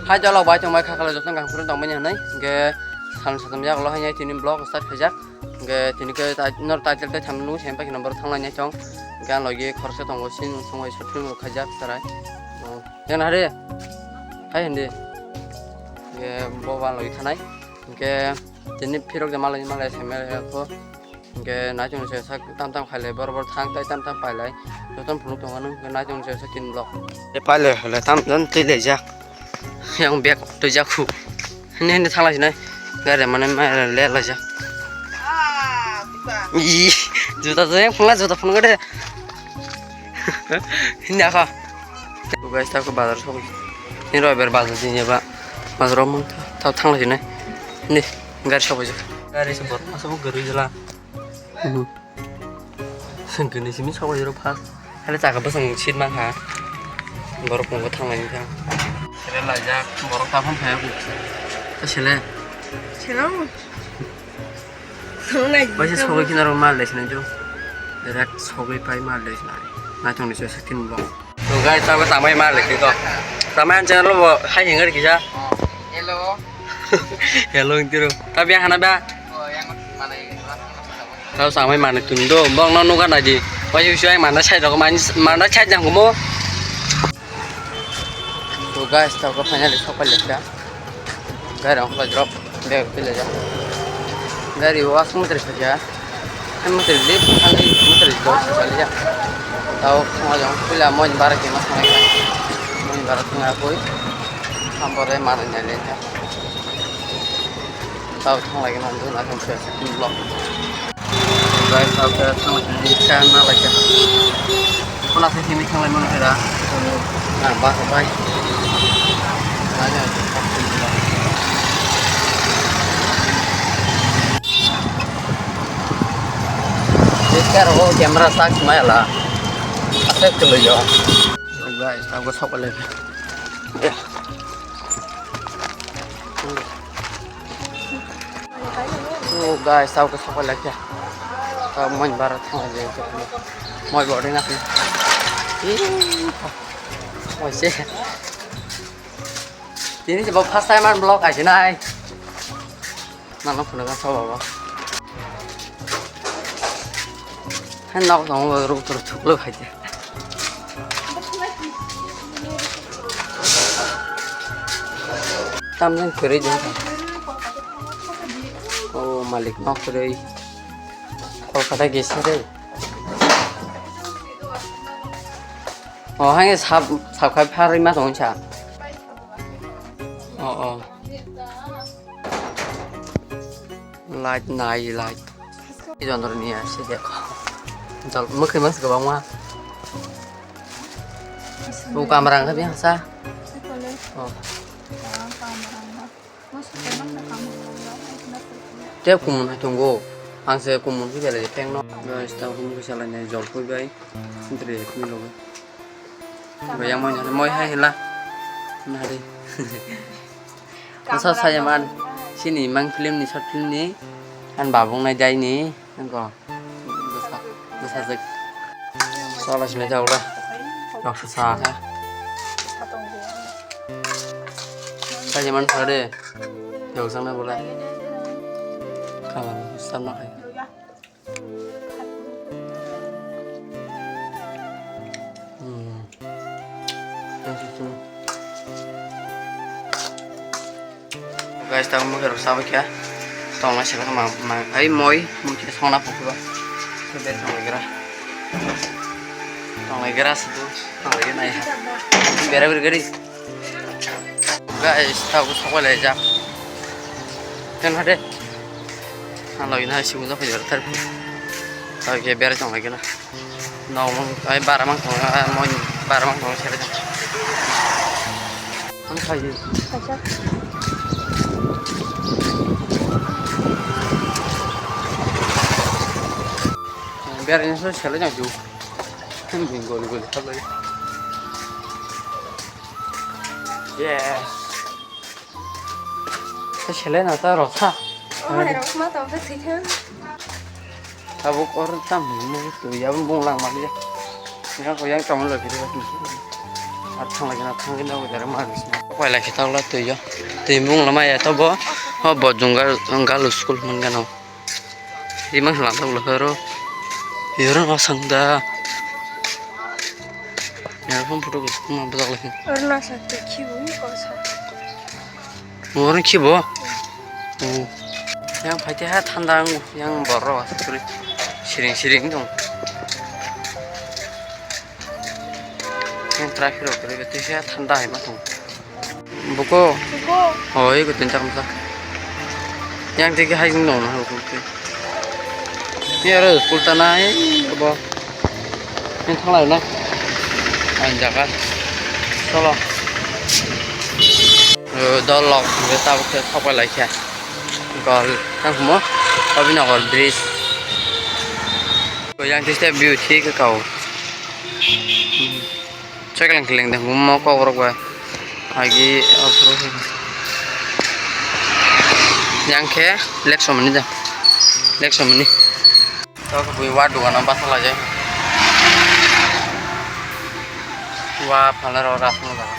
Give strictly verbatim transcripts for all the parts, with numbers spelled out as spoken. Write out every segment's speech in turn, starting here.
Hai jalo bai tongbai khakalo jotong kaham phuru tongmani hwnwi. Hwnkhe sal satam yak lo hainai tini vlog start khaijak. Hwnkhe tini khe tai-, nor title tei thumbnail nung sem paikhe number thanglai nai tong. Hwnkhe ang logi khoroksa tongo sin songoi short film rok khaijak sarai. Oh, yang hari. Hai hindi. Hwnkhe bo ba logi thanai. Hwnkhe tini phirok de malai malai semel ko. Hwnkhe naitung se sak tam tam khailai, bor bor thang tai tam tam pailai. Jotono phunuk tongo nung, hwnkhe naitung se sak tin block. E pailai khailai tam tam twi laijak. Yang bag twijak khu. Hini hini thanglai sinai. Gari mane ma le laijak. Ih, juta to yang phunla juta phunuk de. Hini akha. Guys, tako bazar sokoi. Ni roibar bazar din eba. Bazar mung ta thanglai sinai. Ni gari sokoi. Gari se bor masa bu gari jela. Sengkini simi sabo jero phas. Hale chaka bwsang seat man ha. Borok pungo thanglai wngkha. Sele laijak, borok ta phone phaiya kuk. Ta sele. Selo. Baisa sogwi kina ro mal lesinai jo. Direct sogwi pai mal lesinai. Naithong ni se skin bo. To guys, tamo tamai mal lekhi to. Tamai an channel bo hai hingar kisa. Hello. Hello intiro. Tabi hana ba. Tao samai manwi tun do, bong no nuga nai di. Wai su ai mana sai rok man mana sai jang mo. To guys, tao ko finally sok pai lekha. Gari ang ko drop bag pile ja. Gari was mutre kha ja. Mutre le thang mutre do sa ja. Tao ma jang pila mon bar ke ma thang. Mon bar thang a koi. Ambore mana nya le ja. Tao thang lagi nang dun asam sia sia block. Guys, tao khe thang lagi ni kha na lagi. Kona se himi thang lagi mana kira. Na ba ba. Camera sak maya la. Asep tulo yo. Guys, tao ko sok lagi. Oh guys, tao ko sok lagi. Tao mon bara thang lagi. Moi body na. Moi se. Tini se bo first time an vlog ai nai. Nang phunukha sabo bo. Hai nok tongo bo ruk tor thuklo khaite. Tamjani kwrwi dong. O malik nok kwrwi. Kolkata gese re. O hai sab sab khai pharwi ma tong sa. O o. Light nai light. Ijon dor niya se dekho. Jol mukhe mas gabang ma. O kamera ang khabi hasa. O. Te kumun hai tongo. Ang se kumun khe belai peng no. Guys, ta kumun khe salai nai jol pui bai. Sindri ni logo. Bayang moi moi hai hila. Nari. Masa saya man. Sini mang film ni short film ni. An babung nai dai ni. Nangko. Bwsa, bwsajwk. Sala sini jawla. Noksa sa kha. Saja man thare. Yau sang na bola. Kama sam na khai. Hmm. Guys, tamo mui rok sabai kha. Tongna sila ma ma ai moi mui khe songna pokhuba. Khe ber tong gra. Tong gra situ. Tong gra nai. Bera beri gari. Guys, tabo sok pai laijak. Ten hade. Ang lagi nai sibu jok jar tar. Tabo khe bera tong lagi na. Nong mung ai bara mang tong, ah, mon bara mang tong sere. Ang khai di. Bera ni so sele jang ju. Kan bin gol gol thap lagi. Yes. Ta sele na ta rotha. Oh, hai rok ma tong ta thikha. Tabuk or tam mo tu ya bung lang ma ya. Ya ko yang tong lo kiri. Ar thang lai gana thang gana wngwi direct ma bisna. Pailai khe tawla twi o. Twi mung lama ya to bo. Ho bo jung gal, galu school hwn gano. Rimang hwlang tawla pharo. Yoro ma sang da. Ya phone photo ko ma bajak lai. Arna sa te khibu ko sa. Morning khibo? Oh. Yang phaite ha thanda ang yang borok aswk kwrwi siring siring dong. Yang traffic rok kwrwi twi sa thanda hai ma thong. Buko? Buko? Hoi, ko tin chakmsa. Yang tiki hai dong na buko. Ni aro school ta nai bo. Ni thanglai na. Ang jaga. Cholo. O, dol lok, hingke tabuk khe thokpai lai khe. Gol, tang humo, Abhinagar bridge. Yang twi step view thi khe kau. Cheklang keleng de humo kok rok bai. Agi, yang khe lek somani da. Lek somani. Tok bui wa dogano basa laijak. Wa phalnaro ras no jaga.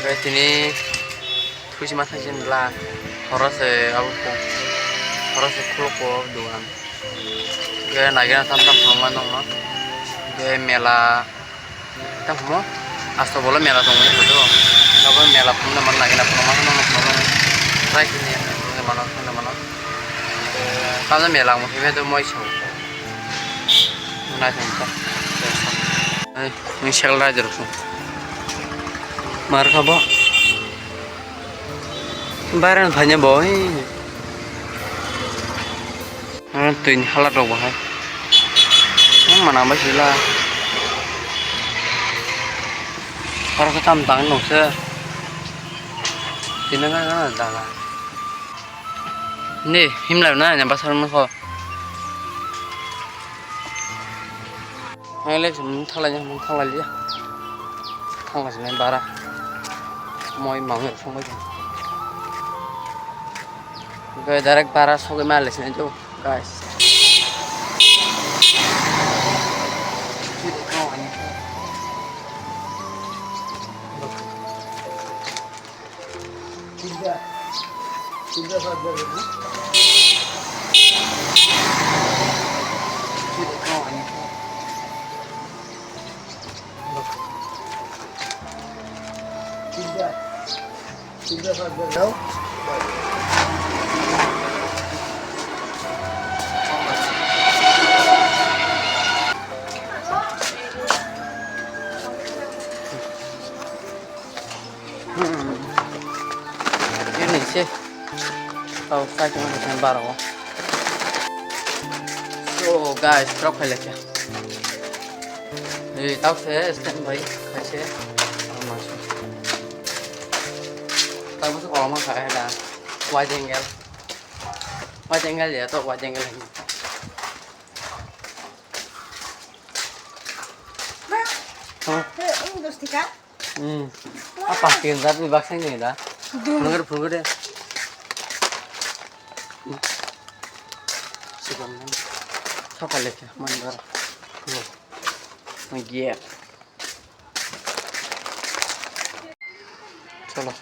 Bai tini thuisi ma thaisi nla horo se abo khuluk, horo se khuluk o dogan. Ge naigena tam tam phangma nongno. Ge mela. Tamo asto bolo mela tongwi hudu. Abo mela phunukna man nagina phunukma phunukma phunukma. Try kini phunukna mano phunukna mano. Tamo mela mo hibe do moi so. Nai thang ta. Ai, ni sel rai jero. Mar khabo. Baran phanya bo. Ang twi ni hala rok bo hai. Ang mana bai sila. Oro khe tam tang nung se. Tini na na daga. Ni himla na na basar nung kho. Ang le sum thalai ni thalai liya. Thalai sini bara. Moi mang sung bai. Gue direct bara sogwi ma le sini tu, guys. Hmm. Ini sih. Tau sai cuma design baru. So guys, trok hai lekya. Ni tau se stand by khai se. Tau masuk kalau mah khai da. Wide angle. Wide angle ya, to wide angle. Hmm. Apa kin zat ni baksa ni da? Phunugre, phunugre. Sikon ni. Sokale kya man bar. Gya. Chalo.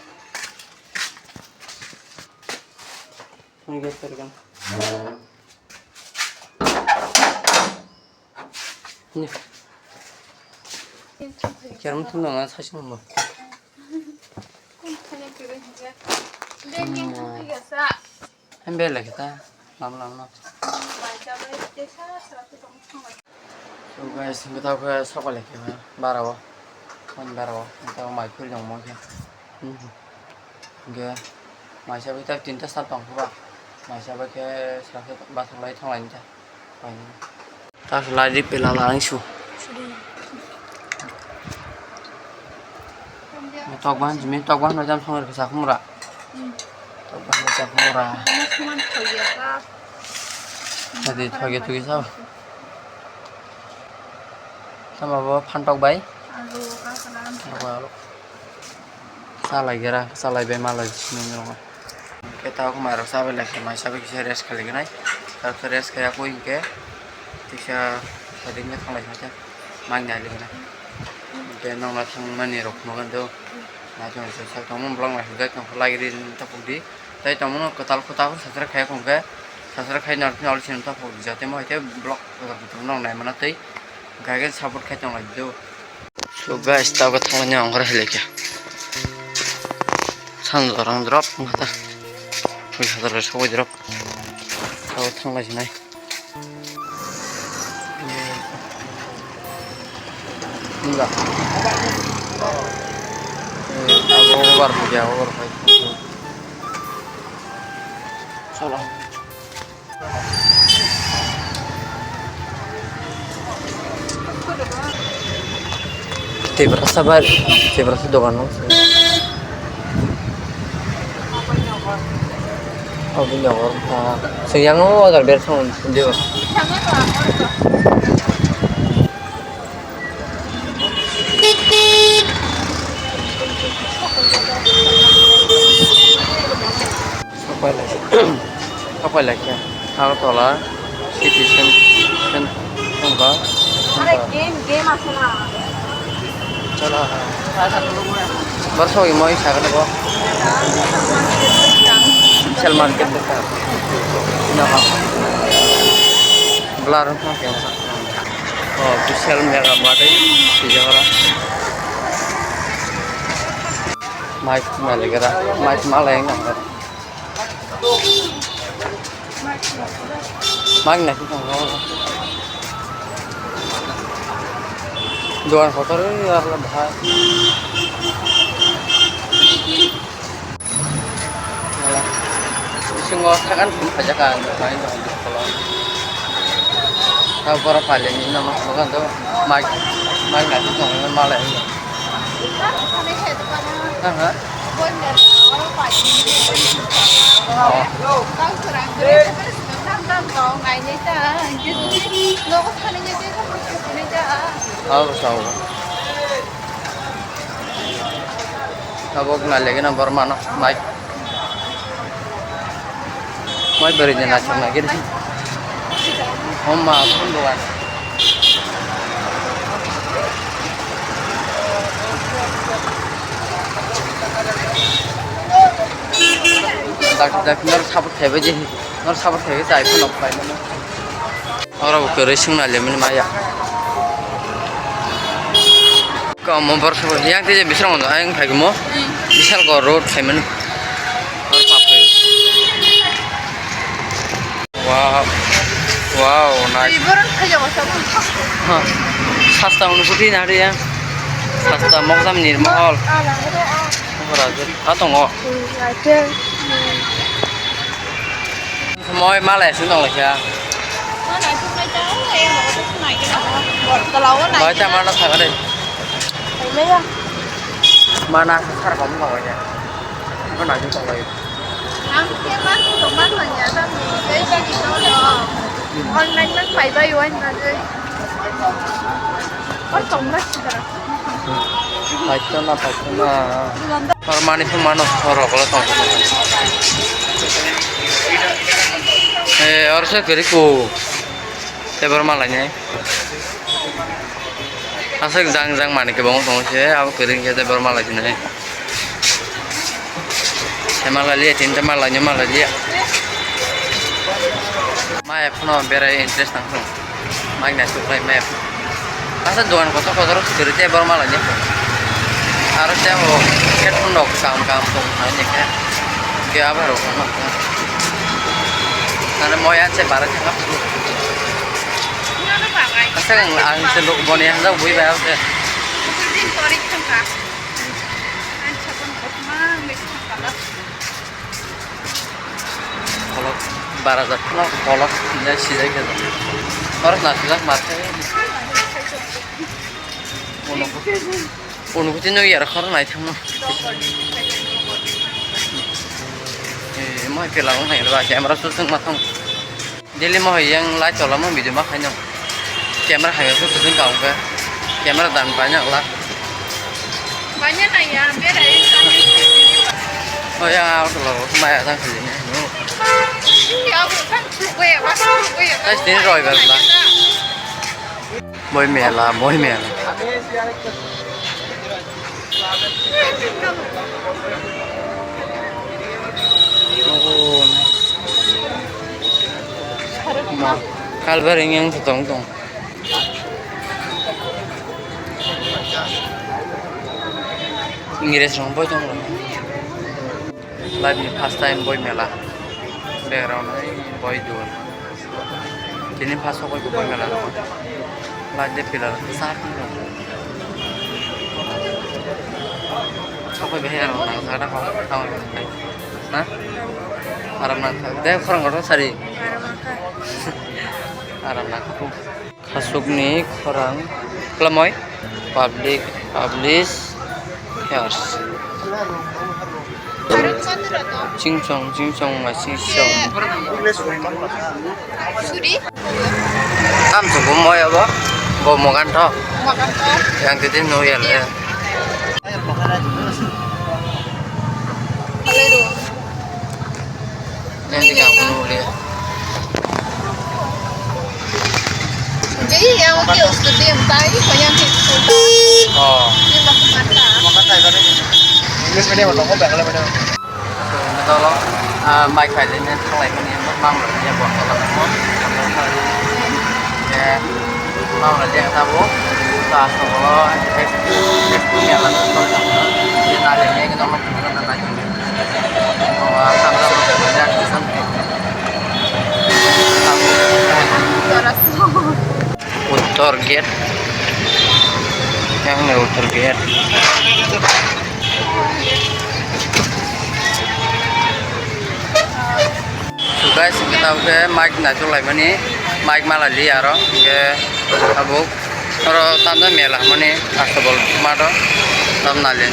Gya tergan. Ni. Kiaram thum dong na sasi mamo. Hembe lagi ta lam lam no. So guys, hingke tau khe sokol khe bara o, phone bara o, tau mai phuri dong mo khe. Hingke maisa bai ta tinta sal tong khe ba, maisa bai khe sal khe bathang lai thang lai ta. Taso lai di pela la ang su. Tok ban jimi tok ban jam song rwkha sakhumra. Tok ban jam song ra. Adi thoge thoge sa. Sama bo phantok bai. Alu, kasalam. Alu, alu. Salai gera, salai bai malai sini nong. Khe tao khe mairok chabai lai khe maisa bai kisa rest khailainai. Tao khe rest khaiya koi hinkhe kisa sading khe thanglai kha khe mang nai lainai. Nokna thangmani rok phunukgwi do. Naitong se sak tongmani bolong bai hwnjak tongkha lagiri tapukdi. Tai tongmano kwtal kwtal sasra khai khungkhe sasra khai narwkhe nol sini tapukdi jate mo hai khe block kwtal kwtal nong naimano tei hwnkhe support khai tonglaidi do. So guys, tabuk thangmani ongkhor hai laikha. Sanjorang drop wngkha ta. Ui hazar bai sogwi drop. Tabuk thanglai sinai. Wngkha. Eh, abo over hai, over hai. Cholo. Tiprasa bar, Tiprasa dogan no. Obo ni nogo, ah, siyang o order ber song dio. Sapai lai, sapai lai khe Agartala city cen-, cen-, wngkha. Are game, game aswk na. Chala. Bar sogwi moi sagani bo. Sel market dekha. Blur wngkha khe. Oh, Vishal Mega Mart, swijak oro. Mike malik era, Mike malai wngkha. Mike nai wngkha. Dogan kotor aro bahai. Bisingo sagan phum khaijak ang, nukmani nokni ukolog. Tei borok pailengni nokno phunukha do, mic, mic naising tongmani malai. Ha, ha. Oh. Oh, sao. Tabuk nai lagi na bormano, mic. Mai beri je nachar na giri. Homa phun dogan. Dak dak nor sabut thebe je, nor sabut thebe chai phun nok pai mano. Oro bo kwrwi swngna lemani maya. Kamo borok yang tei bising rogo ayang phaikamo. Bisal ko road phaimani. Oro pa phai. Wow. Wow, nice. Borok phaijago sa. Ha. Sasta unusuti nari ya. Sasta mokjam nirmol. Ala, ala, ala. Ora je. Atongo. Hmm, ache. Moi malai sung tong lai kha. Bai ta mana thang dei. Mana sar kom tong lai kha. Mana sung tong lai. Ang khe ma tong ma thang ya ta. Online man pai bai wan na je. Or tong ma sung tara. Paitona, paitona. Oro manwi phano mano, oro okolo tong. Eh, oro se kwrwi ku. Tei borok malainai. Aswk jang jang manwi kwbangma tongo se, abo kwrwi hwnkhe tei borok malai sinai. Sema lalia, tinta malainai malalia. Maya phano berai interest nang phano. Mike naisuk lai map. Asa dogan kotor kotor kwrwi tei borok malai ni. Aro tei o headphone rok kaham kaham tong thani khe. Khe abo rok no. Nang moi anse bara thang. Asa ang ang se lok boni handa bui ba ase. Kolok bara jat no kolok hinjai sijai khe. Oro na sijak mar khe. Unukuti, unukuti no yar khor nai thangma. Eh, mai pela nai ba camera shooting ma thang. Daily mo yang light tola mo video ma khaino. Camera hai ko kutung ka ungka. Camera dan banyak lah. Banyak na ya, bera ya. Oh ya, aku lo maya tang sini. Ini aku kan suwe, aku suwe. Guys, ini Roy Bella. Moi mela, moi mela. Kalbar yang tong tong. Ingres rong boi tong. Life ni first time boi mela. Background ai boi dua. Tini first boi boi mela rong. Life de pillar sak ni rong. Sok boi behai rong nang sak na kong. Na? Aram nang sak. De khorang kotor sari. Aram nang sak. Khasukni khorang klamoi public publish hairs. Chingchong chingchong ma chingchong. Suri. Kam chukgo moi abo. Go mogan tho. Mogan tho. Yang titi no yale. Palai ro. Yang tiga puluh dia. Jadi yang oke studi yang tai, yang itu. Oh. Ini baku mata. Maka tai tadi. English medium atau kok Bangla medium? Betul. Ah, mai khai le ne thalai mani mang le ne bo thalai mo. Ya. Mang le ne ta bo. Ta so bo. Experience ya la ko ta. Ya na le ne no. Uttor gate. Yang ni uttor gate. So guys, kita oke mic na chulai mani, mic mala li aro, oke, abuk. Oro tamjani mela hwnmani Astabol math o tamna len.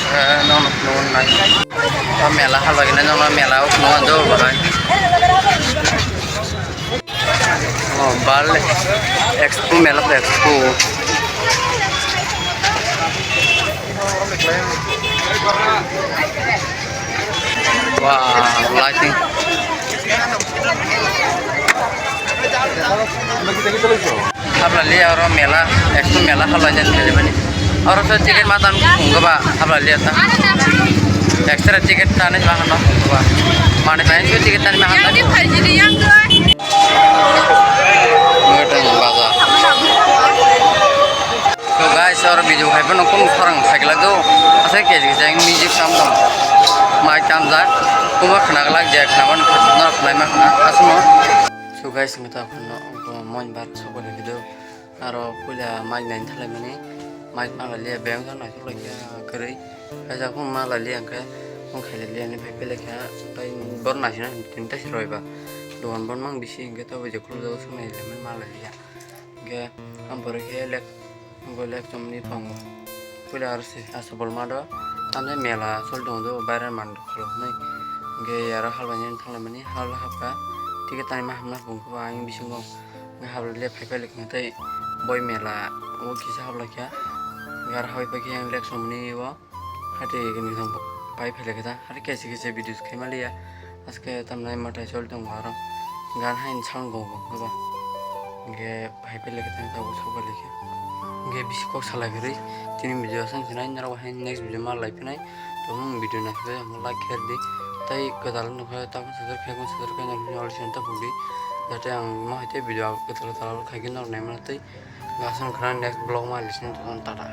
Eh, nono phunuknai. O mela halbai nai nono mela o phunukna do bahai. O bal expo mela expo. Wah, lighting. Habla liya oro mela, expo mela habla jan kali bani. Oro so ticket ma tan kung ba habla liya ta. Extra ticket ta ne ma hano ba. Mane bai so ticket ta ne ma hano. Ngatang bazar. So guys, oro video hai phano kunu khorang phaikla do. Asa kesi kesi music tam tam. Mic tamjak. Kuma khna glak je khna ban khna khna ma khna. Asmo. So guys, mita phano ko mon bar so ko video. Aro puila mic nai thalai mani. Mic ma liya beng jang nai thok lai kya kwrwi. Kaisa phone ma lai liya khe. Phone khai lai liya ni phai phai lai kha. Tai bor nai sina tin ta siroi ba. Dogan bon mang bisi hingke to je khuluk jago sung nai le ma lai liya. Hingke ang pore khe lek, bo lek chomni tongo. Puila aro se Astabol math o tamni mela choli tongo do, viral man khuluknwi. Hingke aro halbai nani thanglai mani hal hapkha. Ticket tani ma hamna phung khe bo ayang bisingo. Hingke hablai le phai phai le khe tei boi mela o kisa hablai kha. Hingke aro habai phai khe yang lek chomni o. Hati gini tong pai phai lekha ta, hati kaisa kaisa videos khai maliya. Aske tamnai mwtai choli tongo aro. Gan hain sound go go ba. Hingke phai phai lekha ta, tabuk sok bai lekha. Hingke bisi kok salai kwrwi. Tini video aswk sinai, norok hai next video ma lai phinai. Tong video nai phai like kher di. Tai kwtal nukha, tabuk sadar khai, sadar khai, norok ni alsi ta phuk di. Jate ang ma hai te video kwtal kwtal khai khe norok nai mano tei. Aswk khna next vlog ma listen to tata.